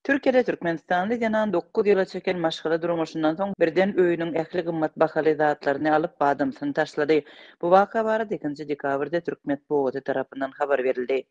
Türkiýede türkmenistanly zenan dokuz ýyla çeken maşgala durmuşyndan soň birden öýüniň ähli gymmat bahaly zatlaryny alyp, adamsyny taşlady. Bu waka barada ikinji dekabrda türk metbugaty tarapyndan habar berildi.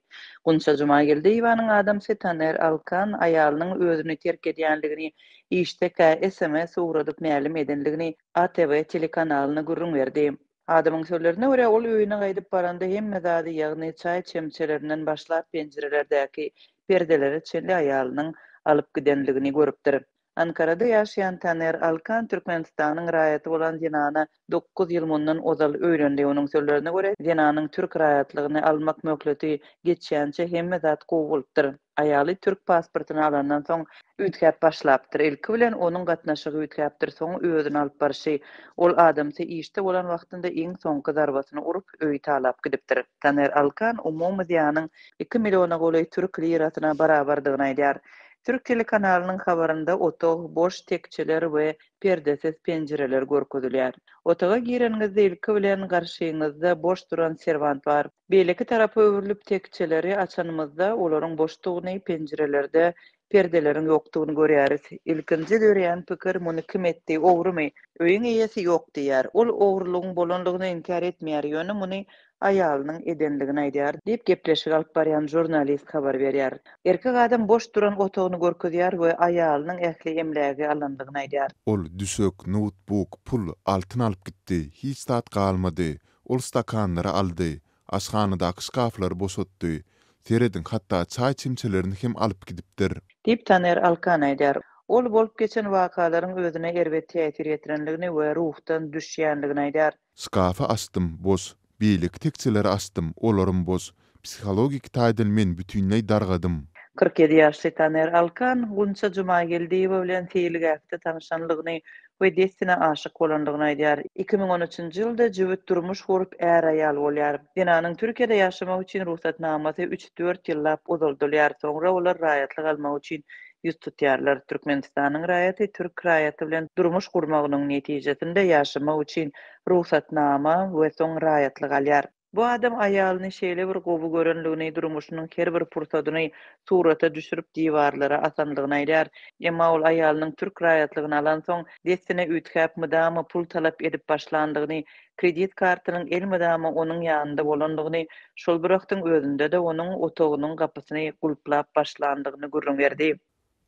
Gunça Jumageldiýewanyň adamsy Taner Alkan aýalynyň özüni terk edýänligini işdekä sms ugradyp mälim edenligini ATV telekanalyna gürrüň berdi. Adamyň sözlerine görä, ol öýüne gaýdyp baranda hemme zady, ýagny çaý çemçelerinden başlap penjirelerdäki perdelere çenli aýalynyň alyp gidenligini görüpdir. Ankarada ýaşaýan Taner Alkan Türkmenistanyň raýaty bolan zenana dokuz ýyl mundan ozal öýlendi. Onuň sözlerine görä, zenanyň türk raýatlygyny almak möhleti geçýänçä hemme zat gowy bolupdyr. Aýaly türk pasportyny alandan soň üýtgäp başlapdyr. Ilki bilen onuň gatnaşygy üýtgäpdir, soň özüni alyp barşy. Ol adamsy işde bolan wagtynda iň soňky zarbasyny urup, öýi talap gidipdir. Taner Alkan umumy zyýanyň iki milliona golaý türk lirasyna barabardygyny aýdýar. Türk telekanalynyň habarynda otag, boş tekjeler we perdesiz penjireler görkezilýär. Otaga gireniňizde ilki bilen garşyňyzda boş duran serwant bar. Beýleki tarapa öwrülip tekjeleri açanymyzda, olaryň boşdugyny, penjirelerde perdeleriň ýokdugyny görýäris. Ilkinji döreýän pikir, muny kim etdi, ogrumy? Öýüň eýesi ýok diýýär. Ol ogrulygyň bolanlygyny inkär etmeýär, ýöne muny aýalynyň edenligini aýdýar, diýip, gepleşigi alyp barýan žurnalist habar berýär. Erkek adam boş duran otagyny görkezýär we aýalynyň ähli emlägi alanlygyny aýdýar. Ol düşek, noutbuk, pul, altyn alyp gitdi, hiç zat galmady. Ol stakanlary aldy, aşhanadaky şkaflary boşatdy. Serediň, hatda çaý çemçelerini hem alyp gidipdir. Diýip, Taner Alkan aýdýar. Ol bolup geçen wakalaryň özüne erbet täsir ýetirenligini we ruhdan düşýänligini aýdýar. Şkafy açdym, boş. Beýleki tekjeleri açdym, olaram boş. Psihologik taýdan men bütinleý dargadym. 47 ýaşly Taner Alkan Gunça Jumageldiýewa bilen seýilgähde tanyşanlygyny we dessine aşyk bolandygyny aýdýar. 2013-nji ýylda jübüt durmuş gurup, är-aýal bolýar. Zenanyň Türkiýede ýaşamak üçin rugsatnamasy üç-dört ýyllap uzaldylýar, soňra olar raýatlyk almak üçin ýüz tutýarlar. Türkmenistanyň raýaty türk raýaty bilen durmuş gurmagynyň netijesinde ýaşamak üçin rugsatnama we soň raýatlyk alýar. Bu adam aýalyny şeýle bir gowy görenligini, durmuşynyň her bir pursadyny surata düşürip diwarlara asanlygyny aýdýar. Emma ol aýalynyň türk raýatlygyny alansoň, dessine üýtgäp, mydama pul talap edip başlandygyny, kredit kartynyň elmydama onuň ýanynda bolandygyny, şol bir wagtyň özünde-de onuň otagynyň gapysyny gulplap başlandygyny gürrüň berdi.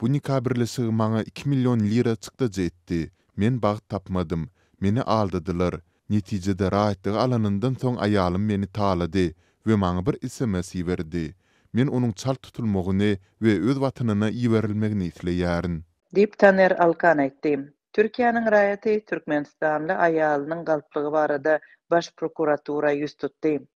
Bu nika birleşigi maňa iki million lira çykdajy etdi. Men bagt tapmadym. Meni aldadylar. Netijede raýatlygy alanyndan soň aýalym meni talady we maňa bir sms iberdi. Men onuň çalt tutulmagyny we öz watanyna iberilmegini isleýärin. Diýip, Taner Alkan aýtdy. Türkiýäniň raýaty türkmenistanly aýalynyň galplygy barada Baş prokuratura ýüz tutdy.